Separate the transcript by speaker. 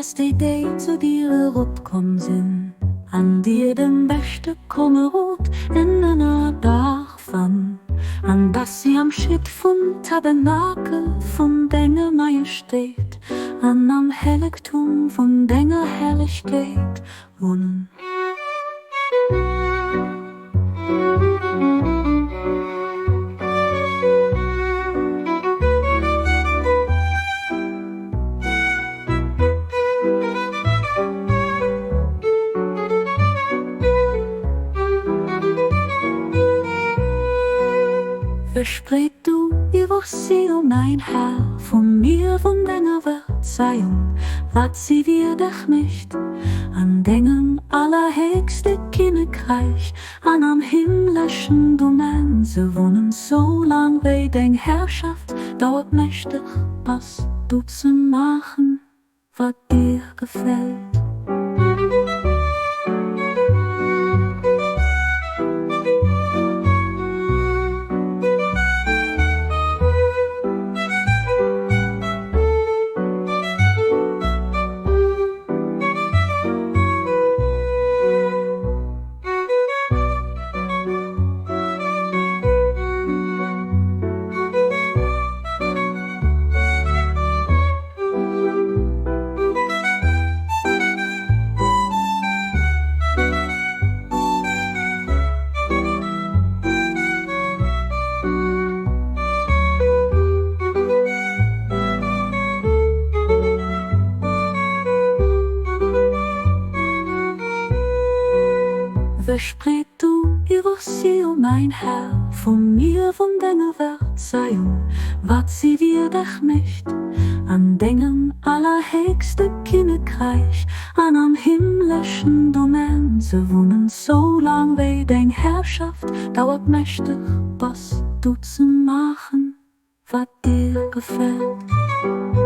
Speaker 1: Dass déi, déi zu dir eropkomm sinn, an dir den beschte Komerod en Ënnerdaach fann, an dass si am Schiet vum Tabernakel vun denger Majestéit an am Hellegtum vun denger Herrlechkeet wunnen. Versprét du iwwer si, o mäin Här, vu mir, vun denger Verzeihung, wat si wierdeg mécht, an dengem allerhéchste Kinnekräich an am himmleschen Domaine ze wunnen, soulaang wéi deng Herrschaft dauert, mächteg bass du ze maachen, wat dir gefält. Versprét du iwwer si, o mäin Här, vu mir, vun denger Verzeihung, wat si wierdeg mécht, an dengem allerhéchste Kinnekräich an am himmleschen Domaine ze wunnen, soulaang wéi deng Herrschaft dauert, mächteg bass du ze maachen, wat dir gefält.